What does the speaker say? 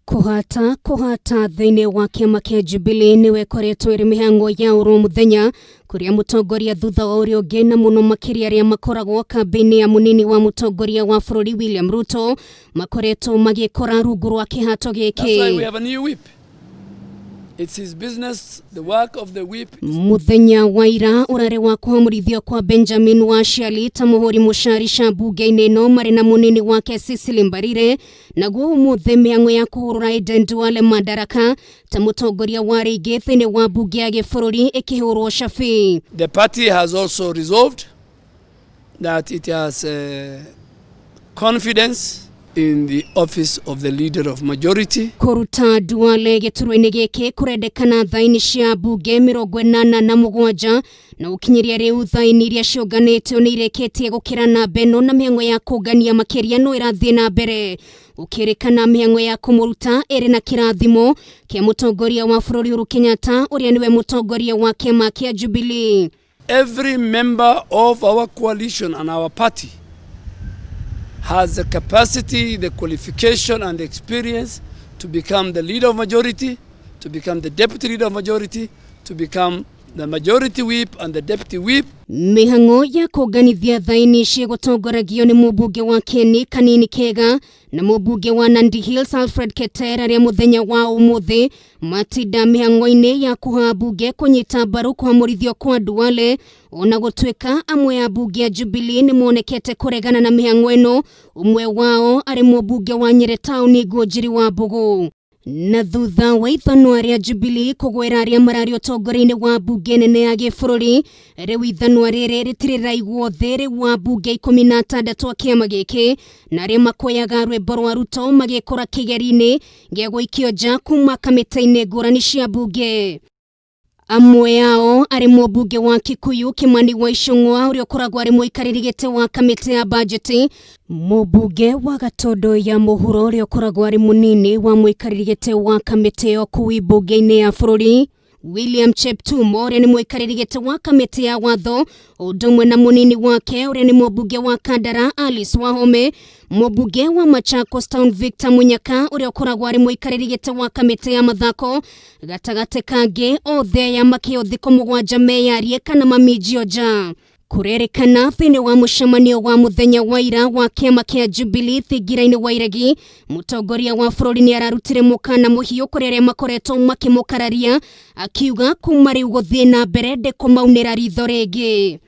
Kũhata kũhata thĩinĩ wa kĩama kĩa Jubilee nĩwe ĩkoretwo ĩrĩ mĩhang'o ya oro mũthenya kũrĩa mũtongoria thutha wa ũrĩa ũngĩ na mũno makĩria arĩa makoragwo kambĩ-inĩ ya mũnini wa mũtongoria wa bũrũri William Ruto makoretwo magĩkora rungu rwa kĩhato That's why we gĩkĩ. have a new whip. It's his business, the work of the whip. Mũthenya wa ira ũrarĩ wa kũhamũrithio kwa Benjamin Washiali ta mũhũri mũcarisha mbunge-inĩ ĩno marĩ na mũnini wake Cecily Mbarire, naguo ũmũthĩ mĩhang'o ya kũhũrũra Aden Duale madaraka ta mũtongoria wa rĩngĩ thĩinĩ wa mbunge ya gĩbũrũri ĩkĩhũrwo cabi. The party has also resolved that it has confidence in the office of the leader of majority. Kũruta Duale gĩturwa-inĩ gĩkĩ kũrendekana thaini cia mbunge 87, na gũkinyĩria rĩu thaini iria ciũnganĩtio nĩ irĩkĩtie gũkĩra namba ĩno, na mĩhang'o ya kũngania makĩria no ĩrathiĩ na mbere gũkĩrĩkana mĩhang'o ya kũmũruta ĩrĩ na kĩrathimo kĩa mũtongoria wa bũrũri Uhuru Kenyatta ũrĩa nĩwe mũtongoria wa kĩama kĩa Jubilee. Every member of our coalition and our party has the capacity, the qualification and the experience to become the leader of majority, to become the deputy leader of majority, to become the majority whip and the deputy whip. Mĩhang'o ya kũnganithia thaini cigũtongoragio nĩ mũmbunge wa Kieni Kanini Kega na mũmbunge wa Nandi Hills Alfred Keter arĩa mũthenya wa ũmũthĩ matinda mĩhang'o-inĩ ya kũha mbunge kũnyita mbaru kũhamũrithio kwa Duale, ona gũtuĩka amwe a mbunge ya Jubilee nĩ monekete kũregana na mĩhang'o ĩno, ũmwe wao arĩ mũmbunge wa Nyĩrĩ Town Ngũnjiri wa Mbũgũ. Na thutha wa ithanwa rĩa Jubilee kũgwera arĩa mararĩ ũtongoria-inĩ wa mbunge nene ya gĩbũrũri, rĩu ithanwa rĩrĩ rĩtirĩ rĩraigwo thĩ rĩu wa mbunge 16 a kĩama gĩkĩ na arĩa makoyaga rwĩmbo rwa Ruto magĩkora kĩgeri-inĩ gĩa gũikio nja kuma kamĩtĩ-inĩ ngũrani cia mbunge. Amwe ao arĩ mũmbunge wa Kikuyu Kimani wa Ichung'wa ũrĩa ũkoragwo arĩ mũikarĩri gĩtĩ wa kamĩtĩ ya bajeti, mũmbunge wa Gatondo ya Mũhuro ũrĩa ũkoragwo arĩ mũnini wa mũikarĩri gĩtĩ wa kamĩtĩ ya ũkui mbunge-inĩ ya bũrũri, William Cheptumo ũrĩa nĩ mũikarĩri gĩtĩ wa kamĩtĩ ya watho, ũndũ ũmwe na mũnini wake ũrĩa nĩ mũmbunge wa Kandara Alice Wahome, mũmbunge wa Machakos Town Victor Munyaka ũrĩa ũkoragwo arĩ mũikarĩri gĩtĩ wa kamĩtĩ ya mathako, gatagatĩ kangĩ othe aya makĩo thikũ 7 meyarie kana maminjio nja. Kũrerĩkana thĩinĩ wa mũcemanio wa mũthenya wa ira wa kĩama kĩa Jubilee thingira-inĩ wa Iregi, mũtongoria wa bũrũri nĩ ararutire mũkana mũhiũ kũrĩ arĩa makoretwo makĩmũkararia, akiuga kuma rĩu gũthiĩ na mbere ndĩkũmaunĩra ritho rĩngĩ.